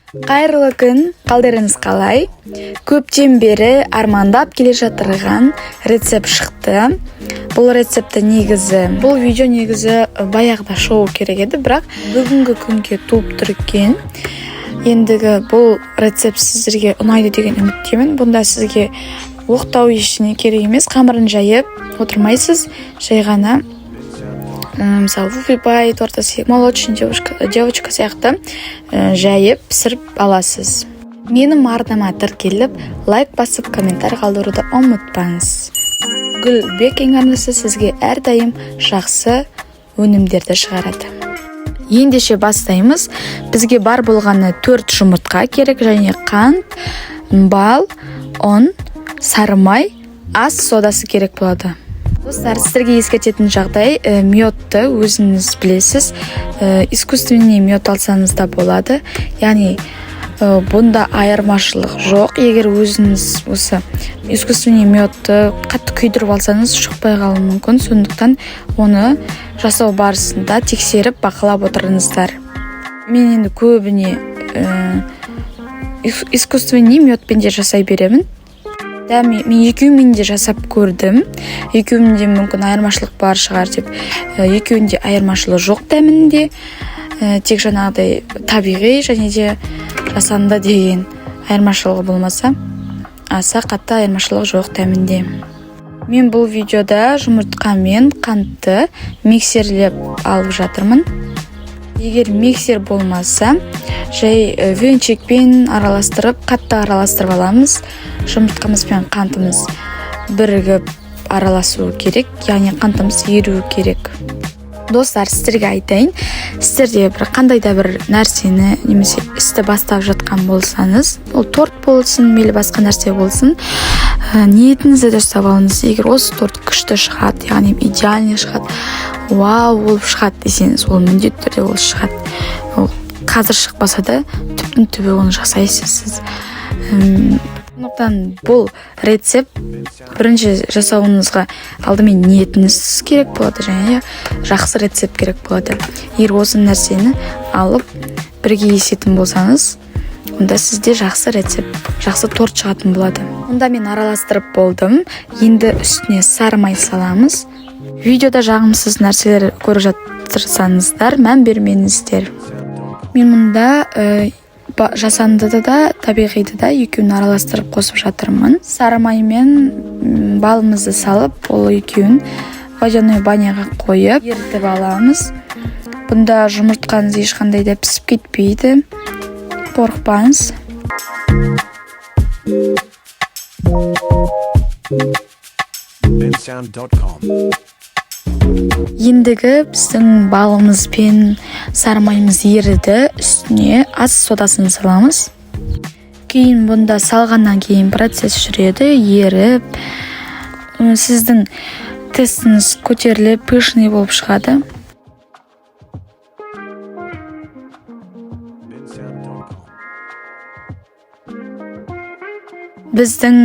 Қайырлы күн, қалдарыңыз қалай? Көптен бері армандап келе жатырған рецепт шықты. Бұл рецептті негізі, бұл видео негізі баяғыда шығу керек еді, бірақ бүгінгі күнге туып тұр екен. Ендігі бұл рецепт сіздерге ұнайды деген үміттемін. Бұнда сізге оқтау ештеңе керек емес, қамырын жайып отырмайсыз, жай ғана мысалы, вуфи торты, молочный девочка сияқты жайып пісіріп аласыз. Менің арнама тіркеліп, лайк басып, комментарий қалдыруды ұмытпаңыз. Гүл Бекинг арнасы сізге әрдайым жақсы өнімдерді шығарады. Ендеше бастаймыз. Бізге бар болғаны 4 жұмыртқа керек және қант, бал, ұн, сары май, ас содасы керек болады. Достар, сіздерге ескертетін жағдай, медті өзіңіз білесіз, искусственный мед алсаңыз да болады. Яғни бұнда айырмашылық жоқ. Егер өзіңіз осы искусственный медті қатты күйдіріп алсаңыз, шықпай қалуы мүмкін. Сондықтан оны жасау барысында тексеріп, бақылап отырыңыздар. Мен енді көбіне искусственный медпен де жасай беремін. Да, мен екеуімен де жасап көрдім. Екеуінде мүмкін айырмашылық бар шығар деп. Екеуінде айырмашылық жоқ дәмінде. Тек жаңағыдай табиғи және де жасанды деген айырмашылығы болмаса, аса қатты айырмашылық жоқ дәмінде. Мен бұл видеода жұмыртқа мен қантты миксерлеп алып жатырмын. Егер миксер болмаса, жай венчикпен араластырып, қатты араластырып аламыз. Жұмыртқамыз бен қантымыз бірігіп араласуы керек, яғни қантымыз еруі керек. Достар, сіздерге айтайын, сіздер де бір қандай да бір нәрсені немесе істі бастап жатқан болсаңыз, ол торт болсын, мейлі басқа нәрсе болсын, ниетіңізді дұрыстап алыңыз. Егер осы торт күшті шығады, яғни идеальный шығады, вау болып шығады десеңіз, ол міндетті түрде ол шығады. Ол қазір шықпаса да, түптің түбі оны жасайсыз сіз. Сондықтан бұл рецепт бірінші жасауыңызға алдымен ниетіңіз керек болады және жақсы рецепт керек болады. Егер осы нәрсені алып бірге есетін болсаңыз, онда сізде жақсы рецепт, жақсы торт шығатын болады. Онда мен араластырып болдым. Енді үстіне сары май саламыз. Видеода жағымсыз нәрселер көріп жатырсаңыздар, мән бермеңіздер. Мен мұнда жасандыды да, табиғиды да екеуін араластырып қосып жатырмын. Сары май мен балымызды салып, ол екеуін водяной баняға қойып ерітіп аламыз. Бұнда жұмыртқаңыз ешқандай да пісіп кетпейді, қорықпаңыз. Bensound.com. Ендігі біздің балымыз бен сары майымыз еріді, үстіне ас содасын саламыз. Кейін бұнда салғаннан кейін процесс жүреді, еріп, сіздің тестіңіз көтеріліп, пышный болып шығады. Bensound.com. Біздің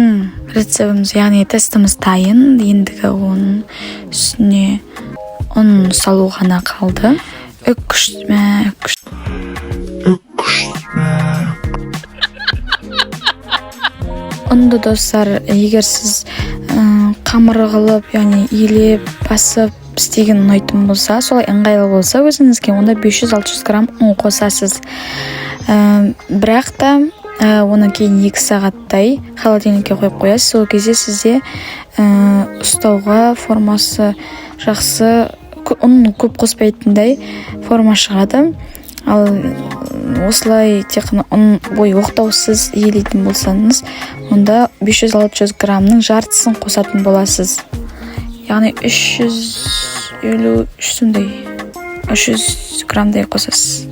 рецептіміз, яғни тестіміз дайын. Ендігі оның үстіне ұн салу ғана қалды. Үк мә, күш. Ұнды, достар, егер сіз қамыр қылып, яғни илеп, басып істеген ұнайтын болса, солай ыңғайлы болса өзіңізге, онда 500-600 грамм ұн қосасыз. Бірақ та оны кейін 2 сағаттай холодильникке қойып қоясыз. Сол кезде сізде ұстауға формасы жақсы, ұн көп қоспайтындай форма шығады. Ал осылай тек қана ұн ой оқтаусыз иелейтін болсаңыз, онда 500-600 граммның жартысын қосатын боласыз. Яғни 353 сондай, 300 граммдай қосасыз.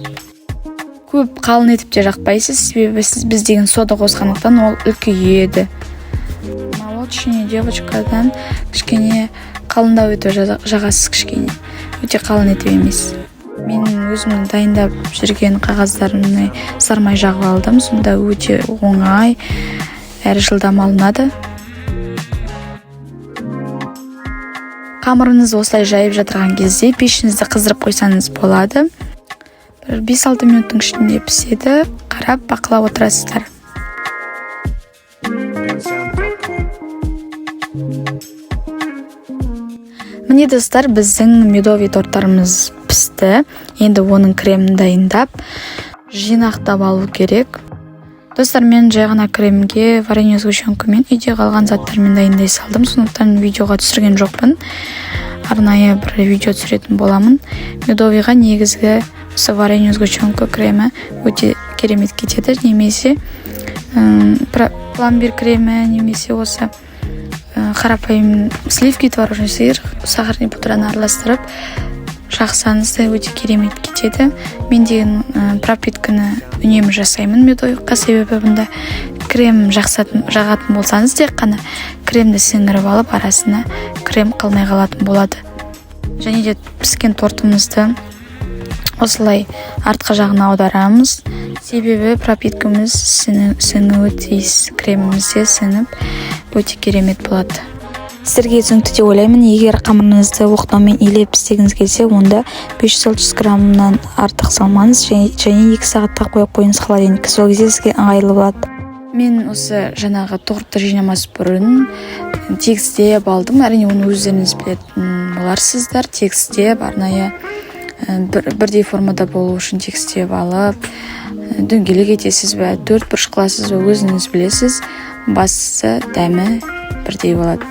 Көп қалың етіп те жақпайсыз, себебі сіз біз деген сода қосқандықтан ол үлкейеді. Молочный девочкадан кішкене қалыңдау етіп жағасыз, кішкене, өте қалың етіп емес. Мен өзімнің дайындап жүрген қағаздарымны сары май жағып алдым, сонда өте оңай әрі жылдам алынады. Қамырыңызды осылай жайып жатырған кезде пешіңізді қыздырып қойсаңыз болады. Бір 5-6 минуттың ішінде піседі, қарап, бақылап отырасыздар. Bensound.com. Міне, достар, біздің медовый торттарымыз пісті. Енді оның кремін дайындап, жинақтап алу керек. Достар, мен жай ғана кремге варенье, сгущенкамен, үйде қалған заттармен дайындай салдым, сондықтан видеоға түсірген жоқпын. Арнайы бір видео түсіретін боламын. Медовыйға негізгі осы варенье, сгущенка кремі өте керемет кетеді немесе пломбир кремі немесе осы қарапайым сливки, творожный сыр, сахарный пудраны араластырып жақсаңыз да, өте керемет кетеді. Мен деген пропитканы үнемі жасаймын медовикқа, себебі бұнда крем жақсатын, жағатын болсаңыз, тек қана кремді сіңіріп алып, арасына крем қалмай қалатын болады. Және де піскен тортымызды осылай артқы жағына аударамыз, себебі пропиткамыз сіңуі тиіс, креміміз де сіңіп, өте керемет болады. Сіздерге түсінікті деп ойлаймын. Егер қамырыңызды оқтаумен илеп істегіңіз келсе, онда 500-600 граммнан артық салмаңыз және 2 сағатта қойып қойыңыз холодильникке, сол кезде сізге ыңғайлы болады. Мен осы жаңағы тортты жинамас бұрын тегістеп алдым. Әрине, оны өздеріңіз білетін боларсыздар. Тегістеп, арнайы бірдей формада болу үшін тегістеп алып, дөңгелек етесіз бе, төрт бұрыш қыласыз ба, өзіңіз білесіз. Бастысы, дәмі бірдей болады.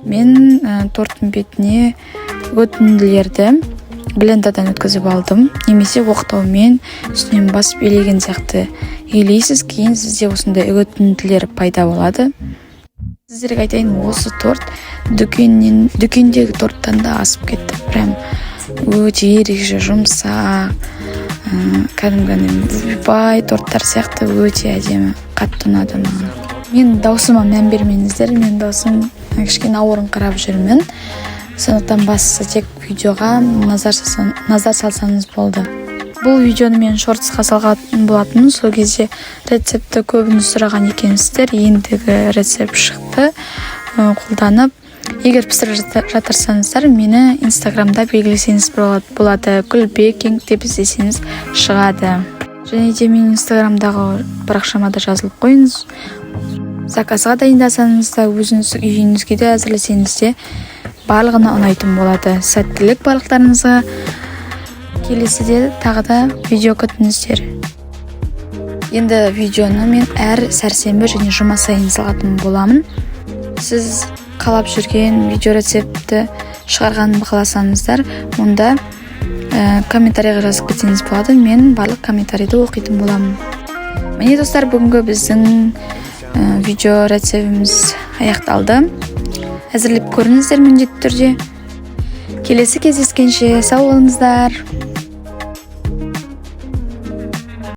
Мен торттың бетіне өтінділерді блендерден өткізіп алдым немесе оқтаумен үстінен басып илеген сияқты илейсіз. Кейін сізде осындай үгітінділер пайда болады. Сіздерге айтайын, осы торт дүкендегі торттан да асып кетті. Прям өте ерекше жұмсақ, кәдімгі бай торттар сияқты, өте әдемі, қатты ұнады маған. Мен даусыма мән бермеңіздер, менің даусым кішкене ауырыңқырап жүрмін, сондықтан бастысы тек видеоға назар салсаңыз болды. Бұл видеоны мен шортсқа салған болатынмын. Сол кезде рецептті көбіңіз сұраған екенсіздер. Ендігі рецепт шықты. Қолданып, егер пісіріп жатырсаңыздар, мені Инстаграмда белгілесеңіз болады. «Гүл Бекинг» деп іздесеңіз, шығады. Және де менің Инстаграмдағы парақшама да жазылып қойыңыз. Заказға дайындасаңыз да, өзіңіз үйіңізге де әзірлесеңіз де, барлығына ұнайтын болады. Сәттілік барлықтарыңызға! Келесіде тағы да видео күтіңіздер. Енді видеоны мен әр сәрсенбі және жұма сайын салатын боламын. Сіз қалап жүрген видео рецептті шығарғанымды қаласаңыздар, онда комментарийға жазып кетсеңіз болады. Мен барлық комментарийді оқитын боламын. Міне, достар, бүгінгі біздің видео рецептіміз аяқталды. Әзірлеп көріңіздер міндетті түрде. Келесі кездескенше сау болыңыздар!